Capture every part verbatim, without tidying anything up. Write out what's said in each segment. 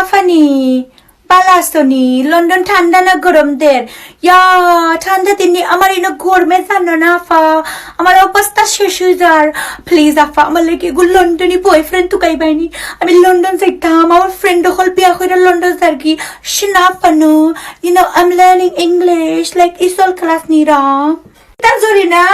আফানি, বালা আছো নি? লন্ডন ঠান্ডা না গরম দের? ইয়া, ঠান্ডা দিনে আমার ইনো গরমে জানো না আফা, আমার অবস্থা শেষ অই যার। Please আফা, আমার লাগি এগু লন্ডনি boyfriend তুকাইবায়নি। আমি লন্ডন যাইতাম, আমার friend অকল বিয়া কইরা লন্ডন যারগি। Shinafanou, you know, I'm learning English, like, isle class নিরাম। তা জরি না,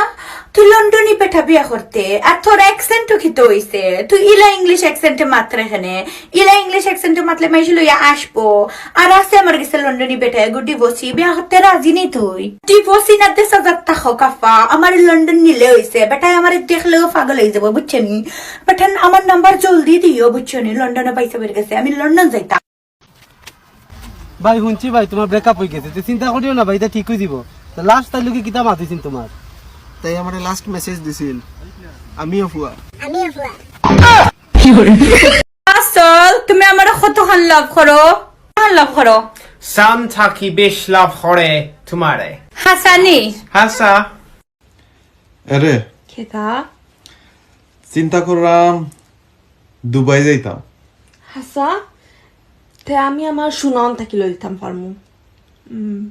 তুই লন্ডনি বেটা বিয়া করতে, আর তোর accent ও কিতা অইছে? তুই ইলা English accent এ মাতরে কেনে? ইলা English accent এ মাতলে মাইনষে লইয়া আসবো। আর আছে আমার গেছে লন্ডনি বেটা, এগু divorcee, বিয়া করতে রাজি নি তুই। Divorcee না দেশ আজাদ থাকো আফা, আমার লন্ডন নিলে অইছে। বেটায় আমারে দেখলেও পাগল অই যাবো, বুঝছো নি? বেটায় আমার number জলদি দিও, বুঝছো নি? লন্ডনে পাইছে বের গেছে, আমি লন্ডন যাইতাম। ভাই, হুনছি ভাই, তুমার breakup অই গেছে। তে চিন্তা করিও না ভাই, ইতা ঠিক অই যিবো। তে last তাইর লগে কিতা মাত অইছিল তুমার? তাই আমারে last message দিছিল, "আমিও ফুয়া।" আসল, তুমি আমারে কতখান love করো? কতখান love করো? সান থাকি বেশ love করে তুমারে। হাছানি? হাছা। আরে, কিতা? চিন্তা কররাম দুবাই যাইতাম। হাছা? তে আমি আমার সুনান থাকি লইতাম পারমু। উম।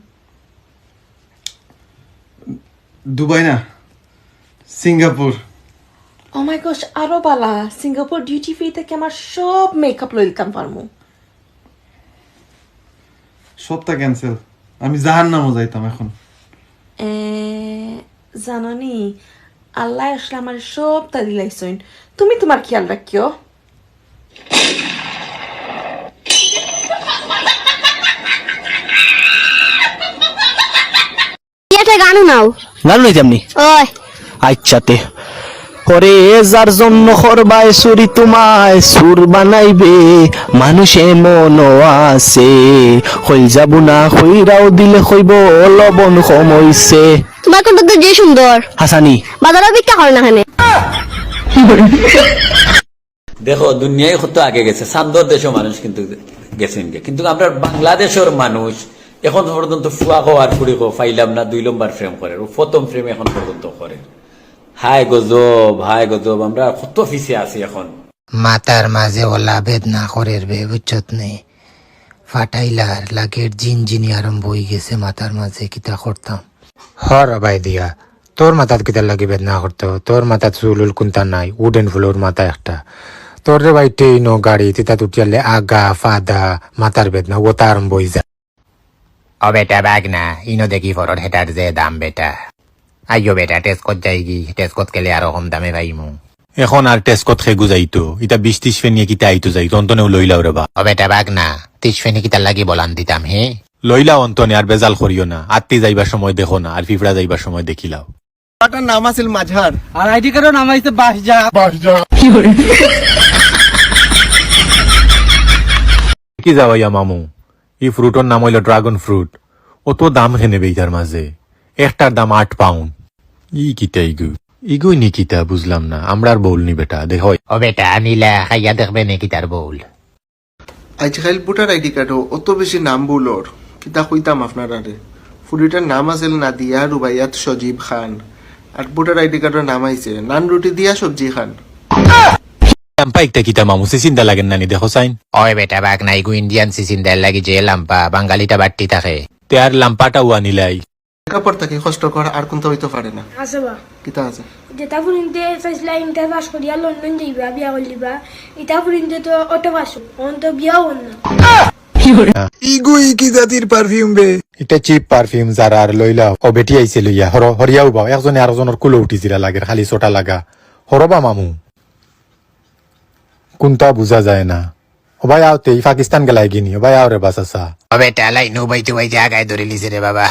দুবাই না, সিঙ্গাপুর। Oh my gosh, আরো বালা। সিঙ্গাপুর duty free থাকি আমার সব makeup লইতাম পারমু। সবটা cancel। আমি জাহান্নামো যাইতাম এখন। এ, জানো নি, আল্লায় আসলে আমার সবটা দিলাইছইন। তুমি তুমার খিয়াল রাখিও। একটা গানও নাও। গান লইতাম নি? ওই। আচ্ছা তে। ওরে, যার জন্য করবায় চুরি, তোমায় চুর বানাইবে মানুষ এমনও আছে। কইল যাবো না, কইরাও দিলে কইবো লবণ কম অইছে। তোমার কণ্ঠ তো যে সুন্দর। হাছানি। বাজারো ভিক্ষা করে না কেনে? দেখো, দুনিয়ায় কত আগে গেছে, চান্দর দেশর মানুষ কিন্তু গেছইন গি, কিন্তু আমরার বাংলাদেশর মানুষ এখন পর্যন্ত ফুয়া কও আর ফুড়ি কও পাইলাম না, দুই লম্বর প্রেম করের, ও প্রথম প্রেম এখন পর্যন্ত করের। হায় গজব, হায় গজব, আমরা কত পিছে আছি এখন। মাথার মাঝে ওলা বেদনা করের বে, বুঝছত নি? ফাটাইলার লাগের জিনজিনি আরম্ভ অই গেছে মাথার মাঝে, কিতা করতাম? হর ভাই দিয়া, তোর মাথাত কিতার লাগি বেদনা করতো? তোর মাথাত চুল উল কুন্তা নাই, wooden floor মাথা একটা। তোর রে ভাই ট্রেন ও গাড়ি, তিতাত উঠিয়ালে আগা, ফাদা, মাথার বেদনা, ওতা আরম্ভ অই যায়। ও বেটা বাগ না, ইনো দেখি ফরর হেটার যে দাম বেটা। আইও বেটা, টেস্কত যাইগি, টেস্কত গেলে আরো কম দামে পাইমু। এখন আর টেস্কত খেগু যাইতো, ইতা বিশ ত্রিশ ফেনিয়ে কিতা আইতো যাইতো, অন্তনেও লইলাও রে বা। ও বেটা বাগ না, ত্রিশ ফেনি কিতার লাগি বলান দিতাম, হে? লইলাও অন্তনে, আর বেজাল করিও না। আত্তি যাইবার সময় দেখো না, আর ফিফড়া যাইবার সময় দেখিলাও। কার্ডটার নাম আছিল মাজহার। আর আইডি কার্ডর নাম আইছে বাসজা। বাসজা। কি যাওয়াইয়া মামু, ই ফ্রুটর নাম অইলো dragon fruit। অত দাম কেনে বে ইতার মাঝে? একটার দাম আট পাউন্ড। ই কিতা ইগু? ইগু নি কিতা বুঝলাম না। আমরার বউল নি বেটা, দেখো। ও বেটা, আনিলা, খাইয়া দেখবে নি কিতার বউল। আইজকাইল ভোটার আইডি কার্ডও অত বেশি নাম বউলর, কিতা কইতাম আপনারারে। ফুরিটার নাম আছিল নাদিয়া রুবাইয়াত সজীব খান, আর ভোটার আইডি কার্ডর নাম আইছে নান রুটি দিয়া সবজি খান। লাম্পা একটা কিতা মামু, সিসিন্দা লাগের নানি, দেখো চাইন। ওই বেটা বাগ না, ইগু ইন্ডিয়ান সিসিন্দার লাগি যে লাম্পা, বাঙালিটা বাট্টি থাকে। তে আর লাম্পাটাও আনিলাই। লেখাপড় থাকি কষ্টকর আর কুন্তা অইতো পারে না। আছে বা। কিতা আছে? যেতা ফুরিন্তে চাইছিলা ইন্টার পাস করিয়া লন্ডন যাইবা, বিয়া করিলিবা, ইতা ফুরিন্তে তো অটো পাস, অন তো বিয়াও অর না। ইগু ই কি জাতির পারফিউম বে? ইটা চিপ পারফিউম, যারা আর লইলা, ও বেটি আইছে লইয়া, হর-, হরিয়াও বা, একজনে আরজনর কুলো উঠিছিলা লাগের, খালি ছোটা লাগা। হরবা মামু। কুন্তা বুঝা যায় না। ও ভাই আও তে, ই পাকিস্তান গেলায় গিনি, ও ভাই আও রে বাস আসা। ও বেটা, লাইন ও বাইতে বাইতে আগায় ধরিলিছে রে বাবা।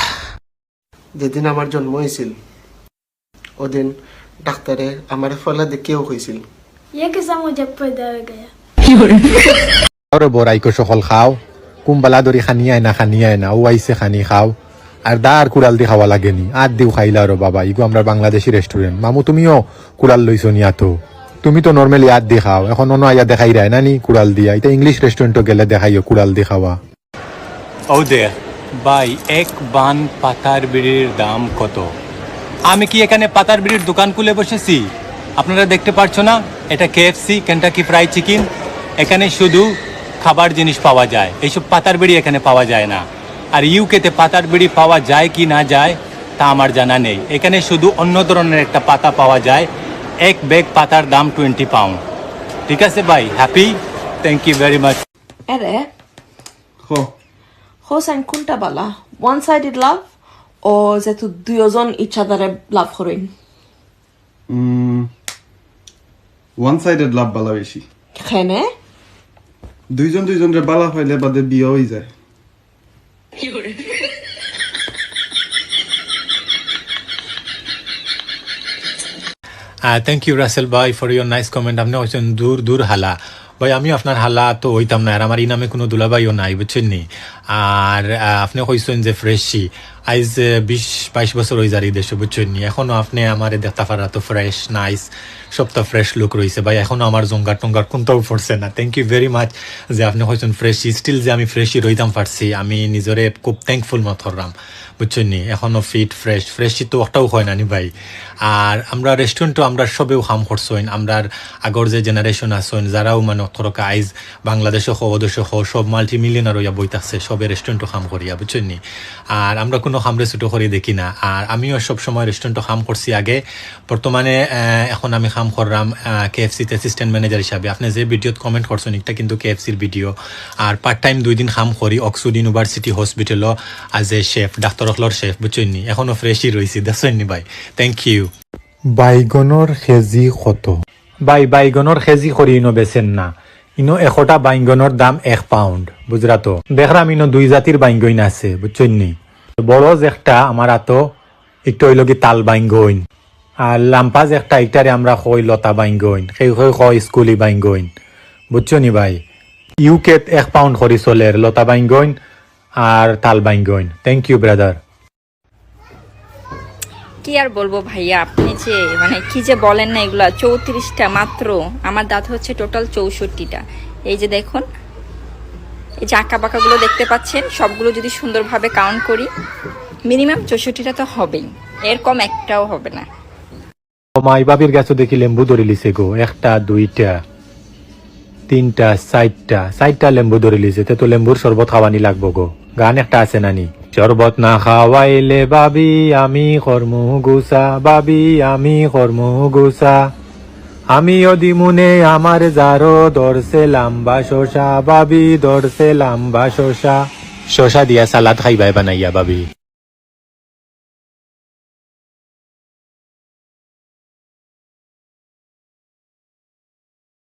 যেদিন আমার জন্ম অইছিল, ওদিন ডাক্তারে আমারে ফলা দেখিয়াও কইছিল। ये कैसा मजाक पैदा हो गया? আরে বড় আইকো সকল খাও, কুম্বালা দরি খানি আয় না, খানি আয় না, ও আইছে খানি খাও। আর দা আর কুড়াল দি খাওয়া লাগে নি, আত দিও খাইলা রে বাবা, ইগু আমরার বাংলাদেশি রেস্টুরেন্ট। মামু তুমিও কুড়াল লইছো নি আতো? তুমি তো normally আত দি খাও, এখন অনো আইয়া দেখাইরায় না নি কুড়াল দিয়া। ইতা ইংলিশ রেস্টুরেন্টো গেলে দেখাইও কুড়াল দি খাওয়া। ও দে, ভাই, এক বান পাতার বিড়ির দাম কত? আমি কি এখানে পাতার বিড়ির দোকান খুলে বসেছি? আপনারা দেখতে পাচ্ছ না? এটা কেএফসি, কেনটাকি ফ্রাই চিকেন। এখানে শুধু খাবার জিনিস পাওয়া যায়, এইসব পাতার বিড়ি এখানে পাওয়া যায় না। আর ইউকেতে পাতার বিড়ি পাওয়া যায় কি না যায়, তা আমার জানা নেই। এখানে শুধু অন্য ধরনের একটা পাতা পাওয়া যায়, এক ব্যাগ পাতার দাম টোয়েন্টি পাউন্ড। ঠিক আছে ভাই, happy, thank you very much. এরে, হোসেন, কোনটা বালা, ওয়ান সাইডেড লাভ ও যেহেতু দুইজন ইচ্ছাদারে লাভ করইন? ওয়ান সাইডেড লাভ বালা বেশি। কেনে? দুইজন দুইজনরে বালা পাইলে বাদে বিয়া হয়ে যায়। থ্যাংক ইউ রাসেল ভাই, ফর ইউর নাইস কমেন্ট। আপনি কইছেন দূর দূর হালা। ভাই, আমি আপনার হালা তো হইতাম না, আর আমার এই নামে কোনো দুলাভাইও নাই, বুঝছেন নি? আর আহ, আপনি কইছেন যে ফ্রেশি, আইজ আহ, বিশ বাইশ বছর হয়ে যার এই দেশে, বুঝছেন নি? এখনো আপনি আমারে দেখতা পারা তো ফ্রেশ, নাইস, সবটা ফ্রেশ লুক রয়েছে ভাই। এখনো আমার জঙ্গার টঙ্গার কোনটাও পড়ছে না। থ্যাংক ইউ ভেরি মাচ যে আপনি কইছেন ফ্রেশি। স্টিল যে আমি ফ্রেশি রইতাম পারছি, আমি নিজরে খুব থ্যাঙ্কফুল মত করলাম, বুঝছেন নি? এখনো ফিট, ফ্রেশ। ফ্রেশি তো ওটাও হয় না নি ভাই। আর আমরা রেস্টুরেন্টও আমরা সবেও কাম করছইন, আমরার আগর যে জেনারেশন আছইন, যারাও মানে অতরকা আইজ বাংলাদেশে হো, ওদেশে হো, সব মাল্টি মিলিয়নার হইয়া বই থাকছে, সবে রেস্টুরেন্টও কাম করিয়া, বুঝছেন নি? আর আমরা কোনো কামরে ছোটো করে দেখি না। আর আমিও সব সময় রেস্টুরেন্টও কাম করছি আগে, বর্তমানে আহ, এখন আমি কাম করলাম কেএফসিতে অ্যাসিস্ট্যান্ট ম্যানেজার হিসাবে। আপনি যে ভিডিওত কমেন্ট করছেন, এটা কিন্তু কেএফসির ভিডিও। আর পার্ট টাইম দুই দিন কাম করি অক্সফোর্ড ইউনিভার্সিটি হসপিটালও, আজ এ শেফ, ডাক্তার অকলর শেফ, বুঝছেন নি? এখনো ফ্রেশই রইছি, দেখছেন নি ভাই? Thank you. বাইগনর কেজি কত? ভাই, বাইগনর কেজি করি ইনো বেচেন না। ইনো একটা বাইগনর দাম এক পাউন্ড, বুঝরা তো? দেখরাম ইনো দুই জাতির বাইগন আছে, বুঝছেন নি? বড় যে একটা আমার আতো, একটা হইল কি তাল বাইগন। আর লাম্পা যে একটা, ইটারে আমরা কই লতা বাইগন, কেউ কেউ কয় স্কুলি বাইগন, বুঝছো নি ভাই? ইউকেত এক পাউন্ড করি চলের লতা বাইগন আর তাল বাইগন। Thank you brother. কি আর বলবো ভাইয়া, আপনি যে মানে কি যে বলেন না এগুলা। চৌত্রিশটা মাত্র, আমার দাঁত হচ্ছে টোটাল চৌষট্টিটা। এই যে দেখুন, এই যে আঁকা বাঁকাগুলো দেখতে পাচ্ছেন, সবগুলো যদি সুন্দরভাবে কাউন্ট করি, মিনিমাম চৌষট্টিটা তো হবেই, এর কম একটাও হবে না। ও মাই, ভাবির গাছো দেখি লেম্বু ধরিলিছে গো, একটা, দুইটা, তিনটা, চাইরটা, চাইরটা লেম্বু ধরিলিছে। তে তো লেম্বুর শরবত খাওয়ানি লাগবো গো। গান একটা আছে নানি? শরবত না খাওয়াইলে ভাবি আমি করমু গুসা, ভাবি আমি করমু গুসা। আমিও দিমুনে আমার জারো ধরছে লাম্বা শশা, ভাবি ধরছে লাম্বা শশা। শশা দিয়া সালাদ খাইবায় বানাইয়া ভাবি।